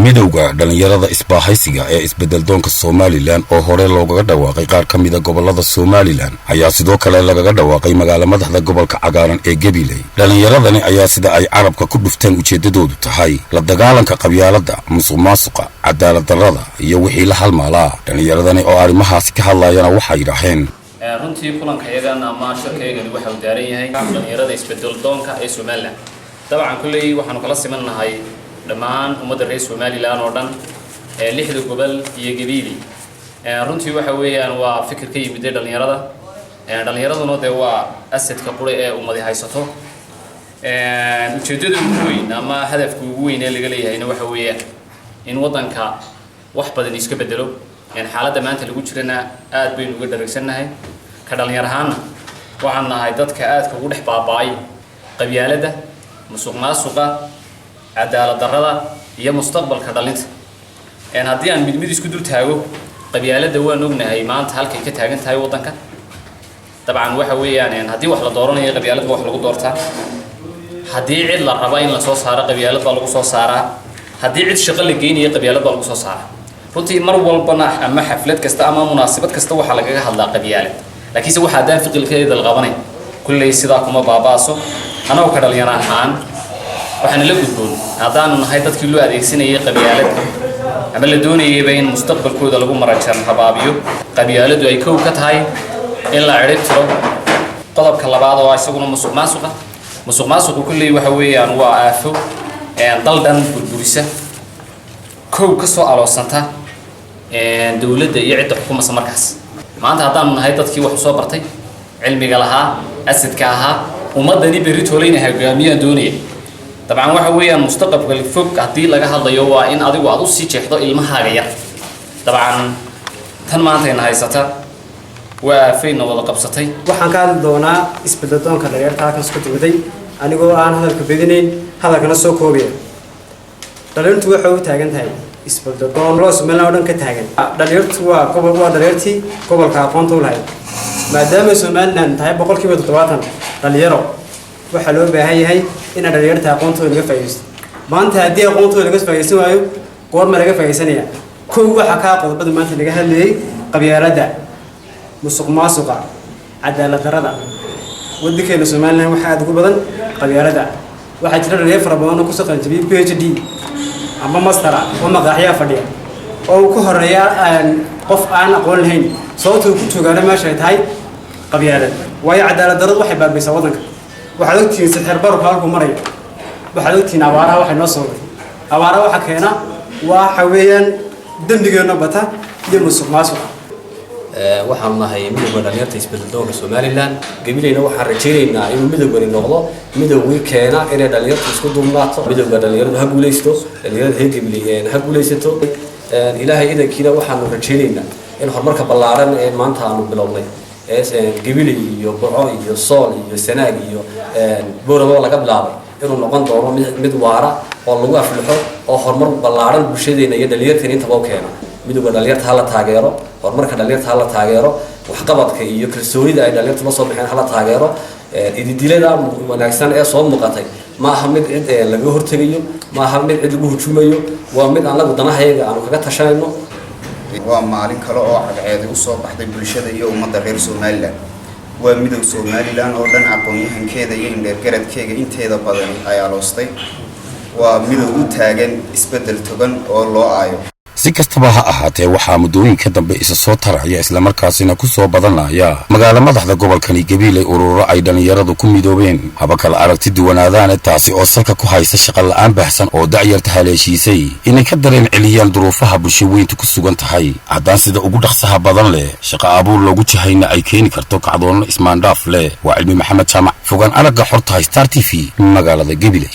Midowga dhallinyarada isbaahaysiga ee isbeddeldoonka Somalilan oo hore loogaga dhawaaqay qaar ka mida gobollada Somalilan ayaa sidoo kale lagaga dhawaaqay magaala madaxda gobolka cagaaran ee Gabiley. Dhallinyaradani ayaa sida ay carabka ku dhufteen ujeeddadoodu tahay la dagaalanka qabyaaladda, musuq maasuqa, cadaalad darrada iyo wixii la halmaalaa. Dhallinyaradani oo arrimahaasi ka hadlayana waxay yidhaaheen: Runtii kulankayagan ama shirkaygani waxa uu daaran yahay dhallinyarada isbedeldoonka ee Somalilan. Dabcan kulley waxaanu kala simannahay dhammaan ummadda reer Somalilan oo dhan ee lixda gobol iyo Gabiili. Runtii waxa weeyaan waa fikir ka yimiday dhallinyarada. Dhallinyaraduna dee waa asadka qura ee ummadi haysato. Ujeeddada ugu weyn ama hadafka ugu weyn ee laga leeyahayna waxa weeyaan in waddanka wax badan iska bedelo. Xaaladda maanta lagu jirana aad baynu uga dharagsannahay. Ka dhallinyar ahaanna waxaan nahay dadka aadka ugu dhex baaba'ay qabyaaladda, musuq maasuqa, cadaalad darrada iyo mustaqbalka dhalinta. Haddii aan mid mid isku dul taago, qabyaaladda waan ognahay maanta halkay ka taagan tahay waddanka. Dabcan waxa weeyaan haddii wax la dooranayo, qabyaalad ba wax lagu doortaa. Haddii cid la raba in lasoo saaro, qabyaalad baa lagu soo saaraa. Haddii cid shaqo la geynayo, qabyaalad baa lagu soo saaraa. Runtii mar walbana ama xaflad kasta ama munaasabad kasta waxaa lagaga hadlaa qabyaalad, laakiinse waxa haddaan fiqilkeeda la qabanay kulley sidaa kuma baaba'aso. Annagoo ka dhalinyaro ahaan waxaana la gudboon, haddaanu nahay dadkii loo adeegsanayay qabyaaladda ama la doonayayba in mustaqbalkooda lagu marajan habaabiyo, qabyaaladdu ay kow ka tahay, in la cidhib tiro. Qodobka labaad oo isaguna musuq maasuqa. Musuq maasuqu kulley waxa weeyaan waa aafo dal dhan burburisa, kow ka soo aloosanta dowladda iyo cidda xukumasa. Markaas maanta haddaanu nahay dadkii wax soo bartay, cilmiga lahaa, asadka ahaa, ummaddani berri toolayna hogaamiyaan doonaya, dabcan waxa weeyaan mustaqbalka fog haddii laga hadlayo waa in adigu aad usii jeexdo ilmahaaga yar. Dabcan tan maantayna haysata waa aafayna wada qabsatay. Waxaan ka hadli doonaa isbeddeldoonka dhalinyarta halkan isku timiday, anigoo aan hadalka bedinayn, hadalkana soo koobaya. Dhalinyartu waxay u taagan tahay isbeddeldoon loo Somaliland oo dhan ka taagan. Dhalinyartu waa gobol, waa dhalinyartii gobolka aqoonta u lahayd. Maadaama Somaliland tahay 70% dhalinyaro, waxaa loo baahan yahay inaa dhalinyarta aqoontooda laga faa'iidaysto. Maanta haddii aqoontooda laga faa'iidaysan waayo, goorma laga faa'iidaysanaya? Kow waxaa kaa qodobada maanta laga hadlayay: qabyaaladda, musuq maasuqa, cadaalad darrada. Waddankeena Somaliland waxaa aada ugu badan qabyaaladda. Waxaa jira dhalinyaro fara badan oo kusoo qalinjabiyey PhD ama master oo maqaaxyaha fadhiya oo uu ka horeeya qof aan aqoon lahayn. Sababta uu ku joogaana meesha ay tahay qabyaalad. Waayo, cadaalad darradu waxay baabaysaa waddanka. Waxaad ogtihiin sixir bararku halkuu marayo. Waxaad ogtihiin abaaraha waxay noo sababay. Abaaraha waxa keena waxa weeyaan dembigeenna bata iyo musuq maasuqa. Waxaanu nahay Midowga Dhalinyarta Isbedeldoonka Somaliland. Gabileyna waxaan rajaynaynaa inuu midowgani noqdo midowgii keena inay dhalinyartu isku duubnaato. Midowga dhalinyaradu ha guuleysto, dhalinyarada reer Gabiley ha guuleysato. Ilaahay idankiina waxaanu rajaynaynaa in horumarka ballaaran ee maanta aanu bilownay ee Gabiley iyo Burco iyo Sool iyo Sanaag iyo Booramo laga bilaabay inuu noqon doono mid waara oo lagu aflixo oo horumar ballaaran bulshadeena iyo dhalinyarteena intaba u keena. Midowga dhalinyarta hala taageero, horumarka dhalinyarta hala taageero, waxqabadka iyo kalsoonida ay dhalinyartu la soo baxeen hala taageero. Ididilada wanaagsan ee soo muuqatay ma aha mid cid laga hortegayo, ma aha mid cid lagu hujumayo, waa mid annagu danahayaga aanu kaga tashanayno. Waa maalin kale oo cadceedi usoo baxday bulshada iyo ummadda reer Somaliland. Waa midow Somaliland oo dhan aqoon-yahankeeda iyo indheergaradkeega inteeda badani ay aloostay. Waa midow u taagan isbeddel togan oo loo aayo. Si kastaba ha ahaatee, waxaa muddooyinka dambe isa soo taraya, islamarkaasina ku soo badanaya magaalo madaxda gobolkani Gabiiley ururo ay dhallinyaradu ku midoobeen, haba kala aragti duwanaadaane, taasi oo salka ku haysa shaqa la'aan baahsan oo da'yarta haleeshiisay inay ka dareen celiyaan duruufaha bulsho weynta ku sugan tahay. Haddaan sida ugu dhaqsaha badan leh shaqa abuur loogu jahayna ay keeni karto kacdoonno ismaandhaaf leh. Waa Cilmi Maxamed Jaamac, fogaan aragga xortahay, Star TV, magaalada Gabiley.